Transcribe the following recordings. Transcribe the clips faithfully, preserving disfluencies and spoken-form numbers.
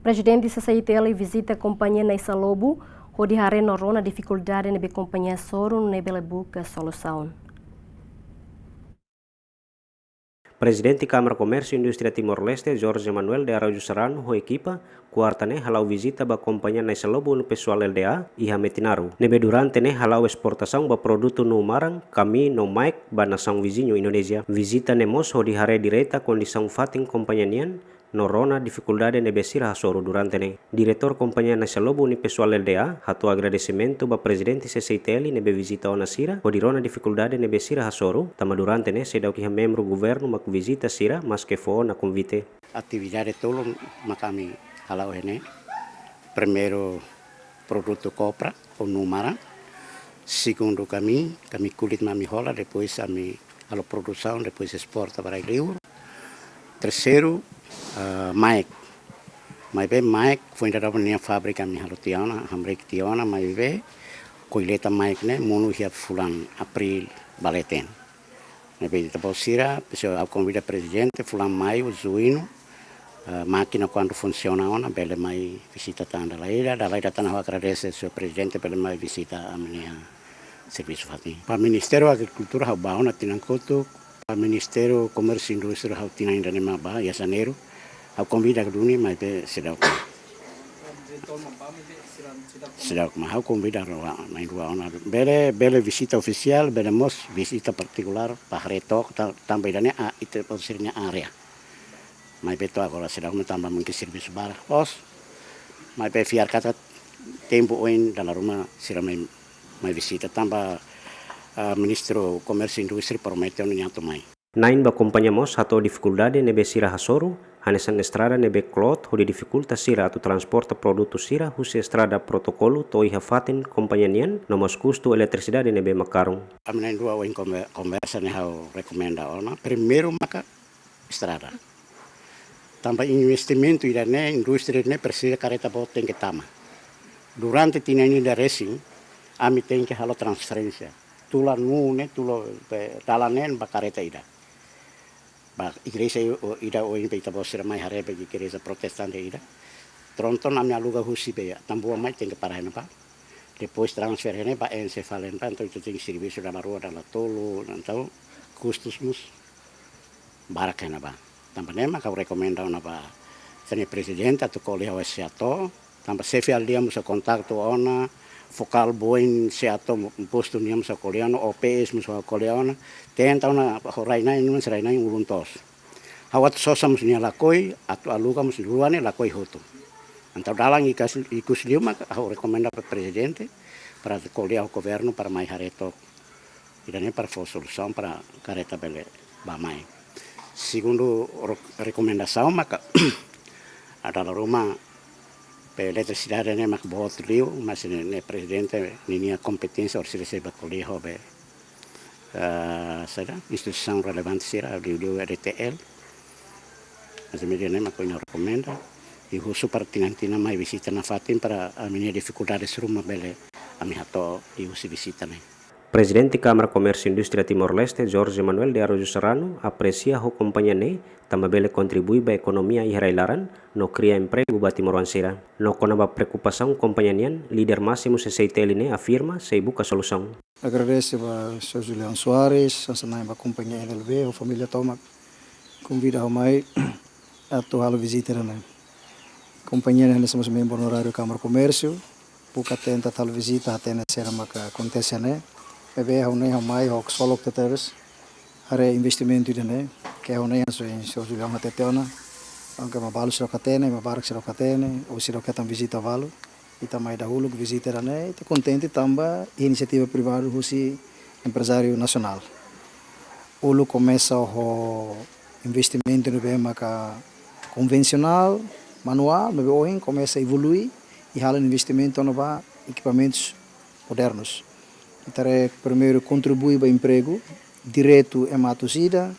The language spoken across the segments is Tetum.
Prezidente C C I T L vizita kompañia Naisa Lobo, hodi haree no rona difikuldade ne'ebé kompañia hasoru nune'e bele buka solusaun. Prezidente Kámara Komérsiu Indústria Timor-Leste, Jorge Manuel de Araújo Serrano, ho ekipa, kuarta ne'e hala'o vizita ba kompañia Naisa Lobo Unipessoal Lda iha Metinaro. Ne'ebé durante ne'e hala'o esportasaun ba produtu nuu-maran, kamii no maek ba nasaun viziñu Indonézia. Vizita ne'e mós hodi haree direta kondisaun fatin kompañia nian, no rona difikuldade ne'ebé sira hasoru durante ne'e. Diretór kompañia Naisa Lobo Unipessoal Lda hato'o agradesimentu ba prezidente C C I T L ne'ebé vizita ona sira, hodi rona difikuldade ne'ebé sira hasoru, tanba durante ne'e seidauk iha membru governu mak vizita sira, maske fó ona konvite. Atividade tolu mak ami hala'o iha ne'e. Primeiru, produtu kopra ou nuu-maran. Segundu, kamii, kamii kulit mak ami hola, depois ami halo produsaun, depois esporta ba rai-liur. Terseiru, eh, maek. Maibé maek foin dadaun ninia fábrika ami halo tiha ona, hamriik tiha ona, maibé kolleita maek ne'e monu iha fulan Abríl ba leten. Ne'ebé ita-boot sira, pessoa, ha'u konvida prezidente, fulan Maiu, Juñu, eh, mákina kuandu funsiona ona, bele mai vizita tan dala ida, dala ida tan ha'u agradese señór prezidente bele mai vizita ami-nia servisu fatin. Ba Ministériu Agrikultura ha'u bá ona tinan kotuk, ba Ministériu Komérsiu Indústria ha'u tinan ida-ne'e mak bá, iha Janeiru, ha'u konvida duni, maibé seidauk. Seidauk mak ha'u konvida rua, na'in-rua ona. Bele, bele vizita ofisiál, bele mós vizita partikulár, ba haree took, ta-, tanba ida-ne'e, ah, ita-boot sira-nia área. Maibé to'o agora seidauk mak tanba mungkin servisu barak loos. Maibé fiar katak tempu oin dala ruma sira mai, mai vizita tanba, ah, Ministru Komérsiu Indústria promete ona nia atu mai. Na'in ba kompañia mós hato'o difikuldade ne'ebé sira hasoru, hanesan estrada ne'ebé kloot hodi difikulta sira atu transporta produtu sira husi estrada protokolu to'o iha fatin kompañia nian, no mós kustu eletrisidade ne'ebé mak karun. Ami na'in-rua ohin konver-, konversa ne'e ha'u rekomenda ona. Primeiru maka estrada. Tanba investimentu ida-ne'e, indústria ne'e presiza karreta boot tenke tama. Durante tinan ida resin, ami tenke halo transferénsia. Tula nuu ne'e, tula, eh, dalan ne'e ba karreta ida. Ba igreja i-, o-, ida ohin be ita-boot sira mai haree be igreja protestante ida. Tronton ami aluga husi be Atambua mai tenke para iha ne'ebá. Depois transfere iha ne'e ba N C Falen ba, entaun ita tenke servisu dala rua, dala tolu, entaun kustus mós barak iha ne'ebá. Tanba ne'e mak ha'u rekomenda ona ba señór prezidente atu ko'alia ho SEATOU, tanba xefe aldeia mós ha'u kontaktu ona, fokál Boin SEATOU postu nian mós ha'u ko'alia ona, O P S mós ha'u ko'alia ona, tenta ona ho rai-na'in, mós rai-na'in ulun toos. Ha'u atu sosa mós nia lakohi, atu aluga mós rua ne'e lakohi hotu. Entaun dalan ikus, ikus liu mak ha'u rekomenda ba prezidente, para ko'alia ho governu, para mai haree took. Ida-ne'e para fó solusaun para karreta bele bá mai. Segundu ro-, rekomendasaun maka dala ruma be eletrisidade ne'e mak boot liu, mas ne'e, ne'e prezidente ninia kompeténsia orsida sei bá ko'alia ho be, eh, saida, instituisaun relevante sira, liuliu E D T L. Mas ami ida-ne'e mak ha'u rekomenda. I husu para tinan-tinan mai vizita nafatin para ami-nia difikuldade sira mak bele ami hato'o husi vizita ne'e. Prezidente Kámara Komérsiu Indústria Timor-Leste, Jorge Manuel de Araújo Serrano, apresia ho kompañia ne'e, tanba bele kontribui ba ekonomia iha rai-laran, no kria empregu ba timoroan sira. No kona-ba preokupasaun kompañia nian, líder másimu C C I T L ne'e afirma sei buka solusaun. Agradese ba señór Julião Soares, hanesan na'in ba kompañia N L B, ho família tomak, konvida ha'u mai atu halo vizita ida-ne'e. Kompañia ne'e hanesan mós membru onoráriu Kámara Komérsiu, buka tenta halo vizita, hatene saida maka akontese ne'e. Maibé ha'u ne'e ha'u mai ho ksolok tebes, haree investimentu ida-ne'e, ke ha'u ne'e hanesan señór Julião hatete ona, aunque ema balu seidauk hatene, ema barak seidauk hatene, ou seidauk hetan vizita balu. Ita mai dahuluk vizita ida-ne'e, ita kontente tanba inisiativa privadu husi emprezáriu nasionál. Uluk komesa ho investimentu ne'ebé maka konvensionál, manuál, maibé ohin komesa evolui i halo investimentu ona ba ekipamentus modernus. Ita haree primeiru kontribui ba empregu diretu ema atus ida,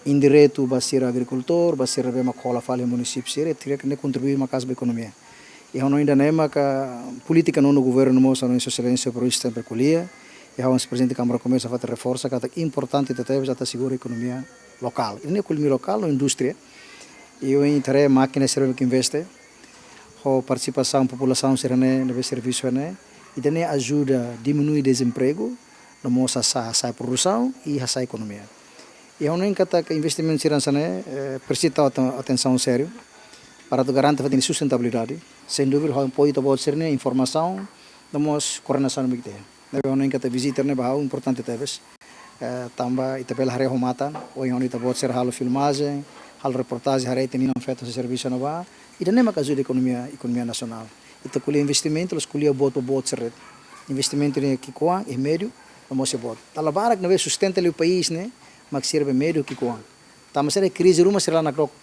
indiretu ba sira agrikultór, ba sira ne'ebé mak hola fali munisípiu sira, ita haree ke ne'e kontribui maka'as ba ekonomia. I ha'u hanoin ida-ne'e maka polítika nonu governu mós ha'u hanoin Sua Exelénsia Primeiru-Ministru sempre ko'alia. I ha'u hanesan prezidente Kámara Komérsiu ha'u fatin reforsa katak importante tebetebes atu asegura ekonomia lokál. I ne'e ekonomia lokál no indústria. I ohin ita haree mákina sira ne'ebé ke investe. ho partisipasaun populasaun sira-ne'e ne'ebé servisu ne'e, ida-ne'e ajuda diminui dezempregu, no mós hasa'e, hasa'e produsaun i hasa'e ekonomia. I ha'u hanoin katak investimentu sira hanesan ne'e, eh, presiza tau aten-, atensaun sériu, para atu garante fatin sustentabilidade. Sem dúvida, ha'u apoiu ita-boot sira-nia informasaun, no mós koordenasaun ne'ebé ita iha. Ne'ebé ha'u hanoin katak vizita ne'e ba ha'u importante tebes. Eh, tanba ita bele haree ho matan, ohin ha'u hanoin ita-boot sira halo filmajen, halo reportajen, haree ita-nia inan-feton sira servisu iha ne'ebá. Ida-ne'e mak ajuda ekonomia, ekonomia nasionál. Ita ko'alia investimentu, la'ós ko'alia boot ba boot sira de'it. Investimentu ne'e ki'ikoan, iha meiu, no mós iha boot. Dala barak ne'ebé sustenta liu país ne'e, mak sira be meiu ki'ikoan. Tanba sira krize ruma sira la nakdoko.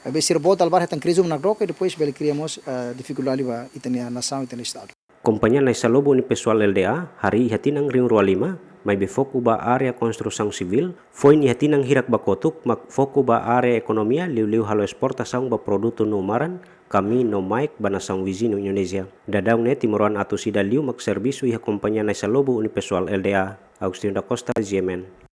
Maibé sira boot dala barak hetan krize ruma nakdoko, i depois bele kria mós, eh, difikuldade ba ita-nia nasaun, ita-nia estadu. Kompañia Nai Salobo Unipessoal Lda harii iha tinan rihun rua lima, maibé foku ba área konstrusaun sivíl, foin iha tinan hirak ba kotuk mak foku ba área ekonomia, liuliu halo esportasaun ba produtu nuu maran, kamii no maik ba nasaun viziñu Indonézia. Daudaun ne'e timoroan atus ida liu mak servisu iha kompañia Nai Salobo Unipessoal Lda. Agostinho da Costa, G M N.